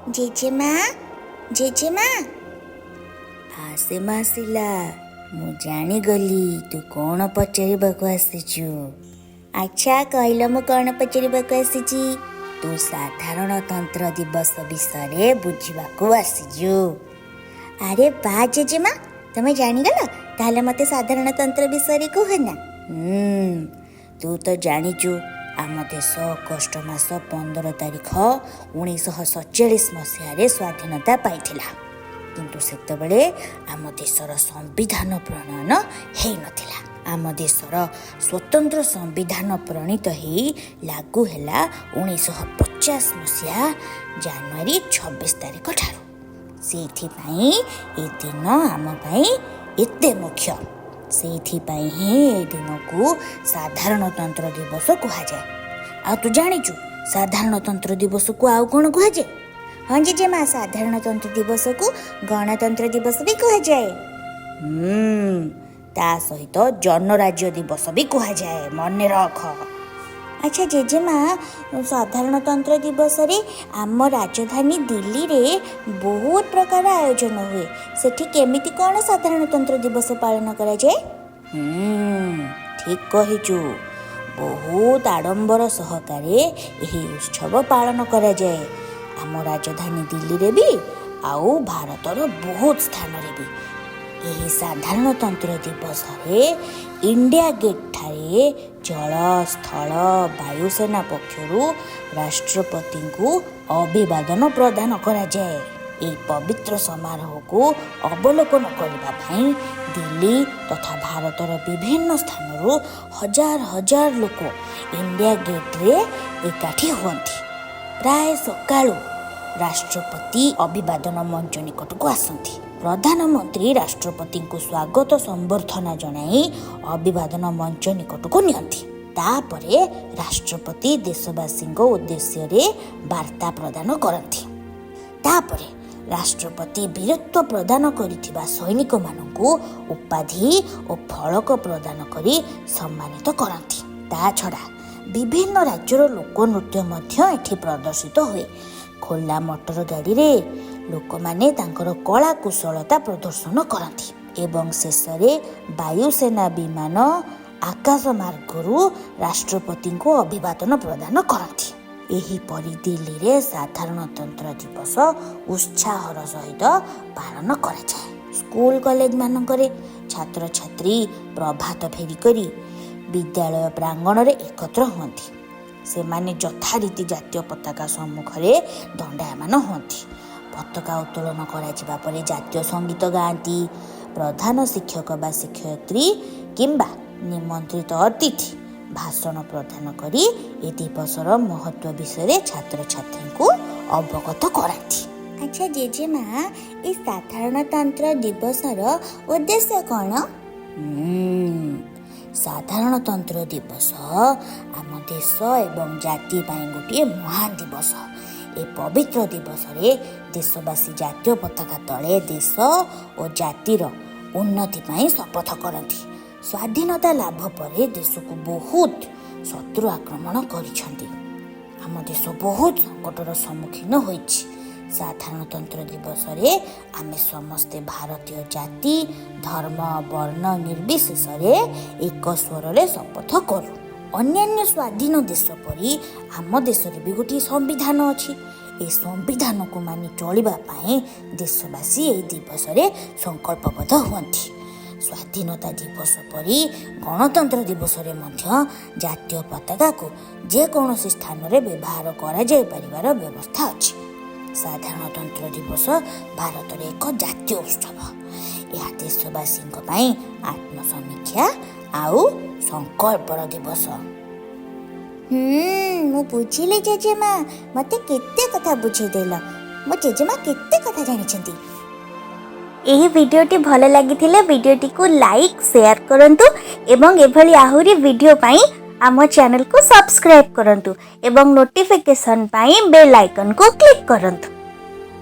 ଜେଜେମା, ଜେଜେମା। ଆସେ ମା ଶିଲା, ମୁଁ ଜାଣିଗଲି ତୁ କ'ଣ ପଚାରିବାକୁ ଆସିଛୁ। ଆଚ୍ଛା, କହିଲ ମୁଁ କ'ଣ ପଚାରିବାକୁ ଆସିଛି? ତୁ ସାଧାରଣତନ୍ତ୍ର ଦିବସ ବିଷୟରେ ବୁଝିବାକୁ ଆସିଛୁ। ଆରେ ବା ଜେଜେମା, ତମେ ଜାଣିଗଲ! ତାହେଲେ ମୋତେ ସାଧାରଣତନ୍ତ୍ର ବିଷୟରେ କୁହ ନା। ତୁ ତ ଜାଣିଛୁ, ଆମ ଦେଶ ଅଗଷ୍ଟ ମାସ 15 ତାରିଖ 1947 ମସିହାରେ ସ୍ୱାଧୀନତା ପାଇଥିଲା। କିନ୍ତୁ ସେତେବେଳେ ଆମ ଦେଶର ସମ୍ବିଧାନ ପ୍ରଣୟନ ହେଇନଥିଲା। ଆମ ଦେଶର ସ୍ୱତନ୍ତ୍ର ସମ୍ବିଧାନ ପ୍ରଣୀତ ହେଇ ଲାଗୁ ହେଲା 1950 ମସିହା ଜାନୁଆରୀ 26 ତାରିଖ ଠାରୁ। ସେଇଥିପାଇଁ ଏ ଦିନ ଆମ ପାଇଁ ଏତେ ମୁଖ୍ୟ। ସେଇଥିପାଇଁ ହିଁ ଏ ଦିନକୁ ସାଧାରଣତନ୍ତ୍ର ଦିବସ କୁହାଯାଏ। ଆଉ ତୁ ଜାଣିଛୁ ସାଧାରଣତନ୍ତ୍ର ଦିବସକୁ ଆଉ କ'ଣ କୁହାଯାଏ? ହଁ ଜେଜେମା, ସାଧାରଣତନ୍ତ୍ର ଦିବସକୁ ଗଣତନ୍ତ୍ର ଦିବସ ବି କୁହାଯାଏ। ତା ସହିତ ଜନରାଜ୍ୟ ଦିବସ ବି କୁହାଯାଏ, ମନେ ରଖ। ଆଚ୍ଛା ଜେଜେମା, ସାଧାରଣତନ୍ତ୍ର ଦିବସରେ ଆମ ରାଜଧାନୀ ଦିଲ୍ଲୀରେ ବହୁତ ପ୍ରକାର ଆୟୋଜନ ହୁଏ। ସେଠି କେମିତି କ'ଣ ସାଧାରଣତନ୍ତ୍ର ଦିବସ ପାଳନ କରାଯାଏ? ଠିକ୍ କହିଛୁ। ବହୁତ ଆଡ଼ମ୍ବର ସହକାରେ ଏହି ଉତ୍ସବ ପାଳନ କରାଯାଏ, ଆମ ରାଜଧାନୀ ଦିଲ୍ଲୀରେ ବି ଆଉ ଭାରତର ବହୁତ ସ୍ଥାନରେ ବି। ଏହି ସାଧାରଣତନ୍ତ୍ର ଦିବସରେ ଇଣ୍ଡିଆ ଗେଟ୍ ଠାରେ ଜଳ, ସ୍ଥଳ, ବାୟୁସେନା ପକ୍ଷରୁ ରାଷ୍ଟ୍ରପତିଙ୍କୁ ଅଭିବାଦନ ପ୍ରଦାନ କରାଯାଏ। ଏହି ପବିତ୍ର ସମାରୋହକୁ ଅବଲୋକନ କରିବା ପାଇଁ ଦିଲ୍ଲୀ ତଥା ଭାରତର ବିଭିନ୍ନ ସ୍ଥାନରୁ ହଜାର ହଜାର ଲୋକ ଇଣ୍ଡିଆ ଗେଟ୍ରେ ଏକାଠି ହୁଅନ୍ତି। ପ୍ରାୟ ସକାଳୁ ରାଷ୍ଟ୍ରପତି ଅଭିବାଦନ ମଞ୍ଚ ନିକଟକୁ ଆସନ୍ତି। ପ୍ରଧାନମନ୍ତ୍ରୀ ରାଷ୍ଟ୍ରପତିଙ୍କୁ ସ୍ୱାଗତ ସମ୍ବର୍ଦ୍ଧନା ଜଣାଇ ଅଭିବାଦନ ମଞ୍ଚ ନିକଟକୁ ନିଅନ୍ତି। ତାପରେ ରାଷ୍ଟ୍ରପତି ଦେଶବାସୀଙ୍କ ଉଦ୍ଦେଶ୍ୟରେ ବାର୍ତ୍ତା ପ୍ରଦାନ କରନ୍ତି। ତାପରେ ରାଷ୍ଟ୍ରପତି ବୀରତ୍ୱ ପ୍ରଦାନ କରିଥିବା ସୈନିକମାନଙ୍କୁ ଉପାଧି ଓ ଫଳକ ପ୍ରଦାନ କରି ସମ୍ମାନିତ କରନ୍ତି। ତା ଛଡ଼ା ବିଭିନ୍ନ ରାଜ୍ୟର ଲୋକନୃତ୍ୟ ମଧ୍ୟ ଏଠି ପ୍ରଦର୍ଶିତ ହୁଏ। ଖୋଲା ମଟର ଗାଡ଼ିରେ ଲୋକମାନେ ତାଙ୍କର କଳା କୁଶଳତା ପ୍ରଦର୍ଶନ କରନ୍ତି ଏବଂ ଶେଷରେ ବାୟୁସେନା ବିମାନ ଆକାଶ ମାର୍ଗରୁ ରାଷ୍ଟ୍ରପତିଙ୍କୁ ଅଭିବାଦନ ପ୍ରଦାନ କରନ୍ତି। ଏହିପରି ଦିଲ୍ଲୀରେ ସାଧାରଣତନ୍ତ୍ର ଦିବସ ଉତ୍ସାହର ସହିତ ପାଳନ କରାଯାଏ। ସ୍କୁଲ କଲେଜମାନଙ୍କରେ ଛାତ୍ରଛାତ୍ରୀ ପ୍ରଭାତ ଫେରି କରି ବିଦ୍ୟାଳୟ ପ୍ରାଙ୍ଗଣରେ ଏକତ୍ର ହୁଅନ୍ତି। ସେମାନେ ଯଥାରୀତି ଜାତୀୟ ପତାକା ସମ୍ମୁଖରେ ଦଣ୍ଡାୟମାନ ହୁଅନ୍ତି। ପତାକା ଉତ୍ତୋଳନ କରାଯିବା ପରେ ଜାତୀୟ ସଙ୍ଗୀତ ଗାଆନ୍ତି। ପ୍ରଧାନ ଶିକ୍ଷକ ବା ଶିକ୍ଷୟିତ୍ରୀ କିମ୍ବା ନିମନ୍ତ୍ରିତ ଅତିଥି ଭାଷଣ ପ୍ରଦାନ କରି ଏ ଦିବସର ମହତ୍ତ୍ୱ ବିଷୟରେ ଛାତ୍ରଛାତ୍ରୀଙ୍କୁ ଅବଗତ କରାନ୍ତି। ଆଚ୍ଛା ଜେଜେମା, ଏ ସାଧାରଣତନ୍ତ୍ର ଦିବସର ଉଦ୍ଦେଶ୍ୟ କ'ଣ? ସାଧାରଣତନ୍ତ୍ର ଦିବସ ଆମ ଦେଶ ଏବଂ ଜାତି ପାଇଁ ଗୋଟିଏ ମହାନ ଦିବସ। ଏ ପବିତ୍ର ଦିବସରେ ଦେଶବାସୀ ଜାତୀୟ ପତାକା ତଳେ ଦେଶ ଓ ଜାତିର ଉନ୍ନତି ପାଇଁ ଶପଥ କରନ୍ତି। ସ୍ୱାଧୀନତା ଲାଭ ପରେ ଦେଶକୁ ବହୁତ ଶତ୍ରୁ ଆକ୍ରମଣ କରିଛନ୍ତି। ଆମ ଦେଶ ବହୁତ ସଙ୍କଟର ସମ୍ମୁଖୀନ ହୋଇଛି। ସାଧାରଣତନ୍ତ୍ର ଦିବସରେ ଆମେ ସମସ୍ତେ ଭାରତୀୟ ଜାତି, ଧର୍ମ, ବର୍ଣ୍ଣ ନିର୍ବିଶେଷରେ ଏକ ସ୍ୱରରେ ଶପଥ କରୁ। ଅନ୍ୟାନ୍ୟ ସ୍ୱାଧୀନ ଦେଶ ପରି ଆମ ଦେଶରେ ବି ଗୋଟିଏ ସମ୍ବିଧାନ ଅଛି। ଏ ସମ୍ବିଧାନକୁ ମାନି ଚଳିବା ପାଇଁ ଦେଶବାସୀ ଏହି ଦିବସରେ ସଂକଳ୍ପବଦ୍ଧ ହୁଅନ୍ତି। ସ୍ୱାଧୀନତା ଦିବସ ପରି ଗଣତନ୍ତ୍ର ଦିବସରେ ମଧ୍ୟ ଜାତୀୟ ପତାକାକୁ ଯେକୌଣସି ସ୍ଥାନରେ ବ୍ୟବହାର କରାଯାଇପାରିବାର ବ୍ୟବସ୍ଥା ଅଛି। ସାଧାରଣତନ୍ତ୍ର ଦିବସ ଭାରତରେ ଏକ ଜାତୀୟ ଉତ୍ସବ। ଏହା ଦେଶବାସୀଙ୍କ ପାଇଁ ଆତ୍ମସମୀକ୍ଷା ଆଉ ସଂକଳ୍ପର ଦିବସ। ମୁଁ ବୁଝିଲି ଜେଜେମା, ମୋତେ କେତେ କଥା ବୁଝେଇଦେଲ। ମୋ ଜେଜେମା କେତେ କଥା ଜାଣିଛନ୍ତି। ଏହି ଭିଡ଼ିଓଟି ଭଲ ଲାଗିଥିଲେ ଭିଡ଼ିଓଟିକୁ ଲାଇକ୍, ସେୟାର କରନ୍ତୁ ଏବଂ ଏଭଳି ଆହୁରି ଭିଡ଼ିଓ ପାଇଁ ଆମ ଚ୍ୟାନେଲକୁ ସବସ୍କ୍ରାଇବ୍ କରନ୍ତୁ ଏବଂ ନୋଟିଫିକେସନ୍ ପାଇଁ ବେଲ୍ ଆଇକନ୍କୁ କ୍ଲିକ୍ କରନ୍ତୁ।